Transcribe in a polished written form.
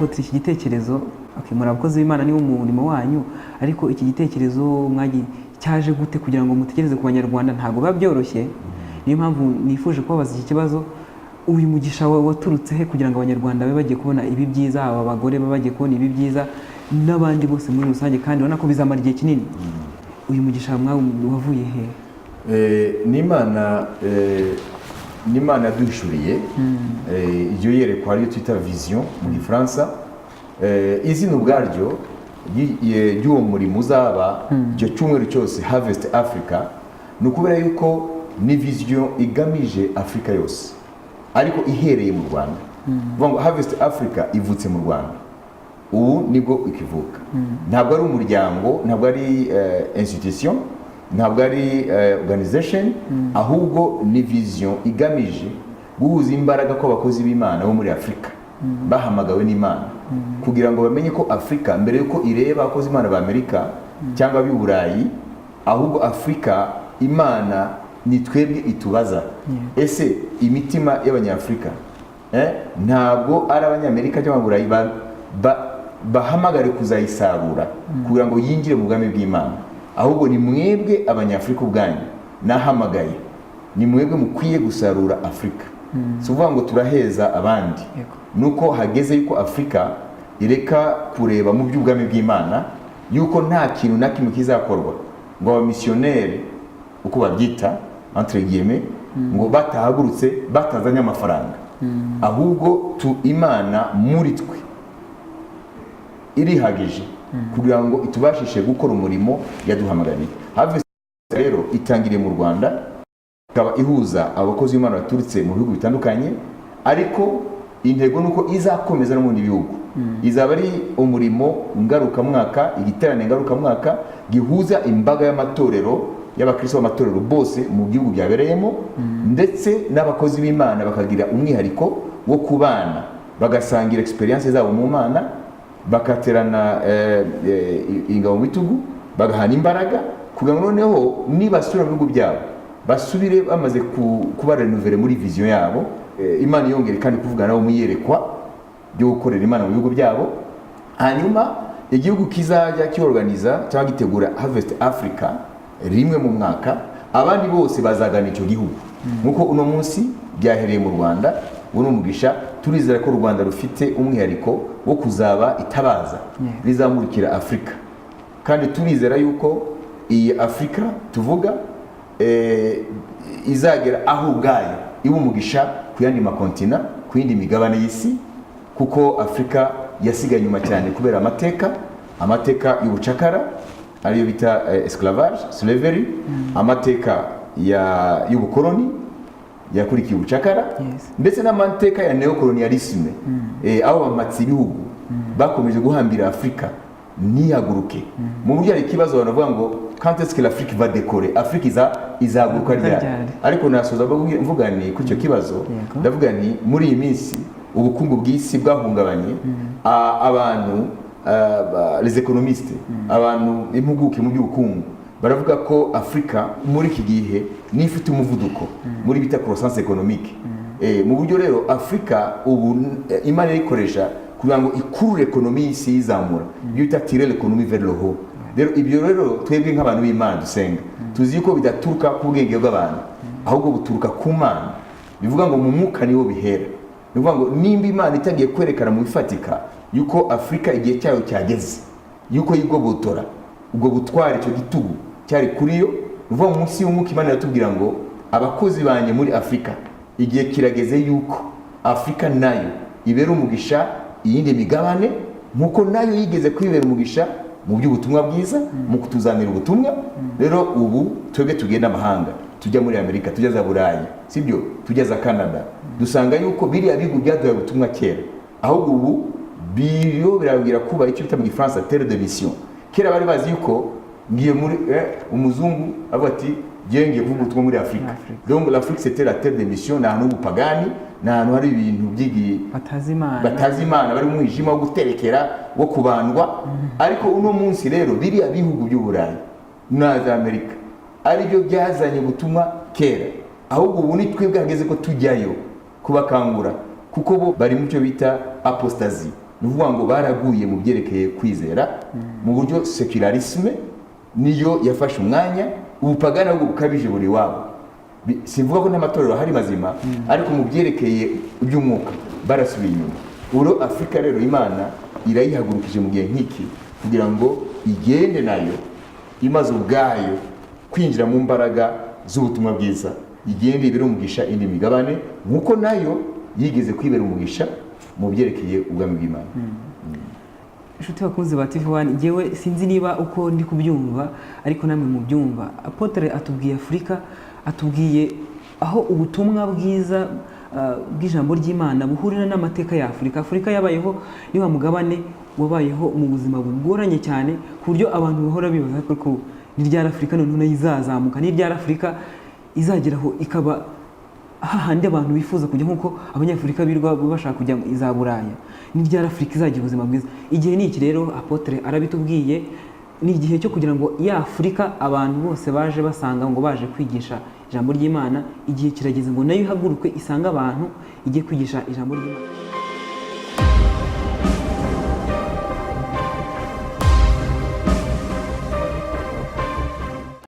Apôtre, iki gitekerezo, okay, muri abakozi b'Imana, niwo murimo wanyu, ariko iki gitekerezo cyaje gute kugira ngo mutekereze ku Banyarwanda? Ntabwo biba byoroshye. Niyo mpamvu nifuje kubabaza iki kibazo: uyu mugisha waturutse he kugira ngo Abanyarwanda babe bagiye kubona ibi byiza, aba bagore babe bagiye kubona ibi byiza n'abandi bose muri rusange, kandi ubona ko bizamara igihe kinini? Uyu mugisha wavuye he? N'Imana yaduhishuriye iryo yerekwa, ariyo twita vision mu Gifaransa. Izina ubwaryo ry'uwo murimo uzaba icyo cyumweru cyose, Harvest Africa, ni ukubera yuko ni vision igamije Afurika yose ariko ihereye mu Rwanda. Kuvuga ngo Harvest Africa ivutse mu Rwanda, ubu nibwo ikivuka. Ntabwo ari umuryango, ntabwo ari institution, ntabwo ari organization, ahubwo ni vision igamije guhuza imbaraga kw'abakozi b'Imana bo muri Afurika bahamagawe n'Imana, kugira ngo bamenye ko Afurika, mbere y'uko ireba abakozi b'Imana ba Amerika cyangwa b'i Burayi, ahubwo Afurika Imana ni twebwe itubaza. Ese imitima y'Abanyafurika, ntabwo ari Abanyamerika cyangwa Burayi bahamagare kuzayisarura kugira ngo yinjire mu bwami bw'Imana, ahubwo ni mwebwe Abanyafurika ubwanyu nahamagaye, ni mwebwe mukwiye gusarura Afurika. Si ukuvuga ngo turaheza abandi, nuko hageze yuko Afurika ireka kureba mu by'ubwami bw'Imana, yuko nta kintu na kimwe kizakorwa ngo abamisiyoneri, uko babyita entre guillemets, ngo batahagurutse batazanye amafaranga, ahubwo tu Imana muri twe irihagije kugira ngo itubashishe gukora umurimo yaduhamagariye. Harvest rero itangiriye mu Rwanda, ikaba ihuza abakozi b'Imana baturutse mu bihugu bitandukanye, ariko intego ni uko izakomeza no mu bindi bihugu. Izaba ari umurimo ngarukamwaka, igiterane ngarukamwaka gihuza imbaga y'amatorero, y'abakristo b'amatorero bose mu gihugu byabereyemo, ndetse n'abakozi b'Imana bakagira umwihariko wo kubana, bagasangira experience zabo mu Mana, bakaterana ingabo mu bitugu, bagahana imbaraga, kugira ngo noneho nibasubira mu bihugu byabo basubire bamaze kuba renouvelé muri vision yabo. Imana yongere kandi kuvuga nabo mu iyerekwa ryo gukorera Imana mu bihugu byabo. Hanyuma igihugu kizajya kiorganiza cyangwa gitegura Harvest Africa rimwe mu mwaka, abandi bose bazagana icyo gihugu, nk'uko uno munsi byahereye mu Rwanda. Uno mugisha, turizera ko u Rwanda rufite umwihariko wo kuzaba itabaza rizamurikira Afurika, kandi turizera yuko iyi Afurika tuvuga izagera aho ubwayo iba umugisha ku yandi makontina, ku yindi migabane y'isi, kuko Afurika yasigaye inyuma cyane kubera amateka y'ubucakara, ariyo bita esclavage, slavery, amateka y'ubukoloni yakurikiye ubucakara, ndetse n'amateka ya néocolonialisme, aho bamatse ibihugu bakomeje guhambira Afurika ntihaguruke. Mu buryo hari ikibazo abantu bavuga ngo: "Quand est-ce que l'Afrique va décoller? Afrique izahaguruka ryari?" Ryari? Ariko nasoza mvuga ni kuri icyo kibazo, ndavuga nti muri iyi minsi ubukungu bw'isi bwahungabanye, abantu les économistes, abantu impuguke mu by'ubukungu, baravuga ko Afurika muri iki gihe niyo ifite umuvuduko muri bita croissance économique. Mu buryo rero Afurika ubu Imana irayikoresha kugira ngo ikurure économie y'isi yizamura, ibyo bita tirer l'économie vers le haut. Rero ibyo rero twebwe nk'abantu b'Imana dusenga tuzi yuko bidaturuka ku bwenge bw'abantu, ahubwo buturuka ku Mana. Bivuga ngo mu mwuka niho bihera. Ni ukuvuga ngo nimba Imana itagiye kwerekana mu bifatika yuko Afurika igihe cyayo cyageze yuko yigobotora ubwo butware, icyo gitugu cyari kuri yo, ni ukuvuga ngo munsi y'umwuka Imana iratubwira ngo: "Abakozi banjye muri Afurika, igihe kirageze yuko Afurika nayo ibera umugisha iyindi migabane, nk'uko nayo yigeze kwibera umugisha mu by'ubutumwa bwiza, mu kutuzanira ubutumwa." Rero ubu twebwe tugenda amahanga, tujya muri Amerika, tujya za Burayi, sibyo, tujya za Canada, dusanga yuko biriya bihugu byaduhaye ubutumwa kera, ahubwo ubu biriho birabwira kuba icyo bita mu Gifaransa terre de mission. Kera bari bazi yuko ngiye muri umuzungu avuga ati: "Ngiye kuvuga ubutumwa muri Afurika." Afrika. Donc l'Afrique, c'était la terre de mission, ni ahantu h'ubupagani, ni ahantu hari ibintu by'igi batazi Imana. Batazi Imana, bari mu mwijima wo guterekera, wo kubandwa. Ariko uno munsi rero biriya bihugu by'Uburayi na za Amerika aribyo byazanye ubutumwa kera, ahubwo ubu ni twebwe hageze ko tujyayo kubakangura, kuko bo bari mu cyo bita apostasie. Ni ukuvuga ngo baraguye mu byerekeye kwizera, mu buryo sécularisme niyo yafashe umwanya, ubupagani ahubwo bukabije buri wabo. Simvuga ko n'amatorero ahari mazima, ariko mu byerekeye iby'umwuka barasubiye inyuma. Ubu Afurika rero Imana irayihagurukije mu gihe nk'iki kugira ngo igende nayo imaze ubwayo kwinjira mu mbaraga z'ubutumwa bwiza, igende ibere umugisha indi migabane nk'uko nayo yigeze kwibera umugisha mu byerekeye ubwami bw'Imana. Inshuti bakunzi ba TV One, njyewe sinzi niba uko ndi kubyumva ariko namwe mubyumva. Apôtre atubwiye Afurika, atubwiye aho ubutumwa bwiza bw'ijambo ry'Imana buhurira n'amateka ya Afurika. Afurika yabayeho, ni wa mugabane wabayeho mu buzima bugoranye cyane, ku buryo abantu bahora bibaza ko ni ryari Afurika noneho nayo izazamuka, ni ryari Afurika izageraho ikaba hahandi abantu bifuza kujya, nk'uko Abanyafurika birirwa bashaka kujya za Buraya. Ni ryari Afurika izagira ubuzima bwiza? Igihe ni iki rero, apôtre arabitubwiye, ni igihe cyo kugira ngo ya Afurika abantu bose baje basanga ngo baje kwigisha ijambo ry'Imana, igihe kirageze ngo nayo ihaguruke isange abantu ijye kwigisha ijambo ry'Imana.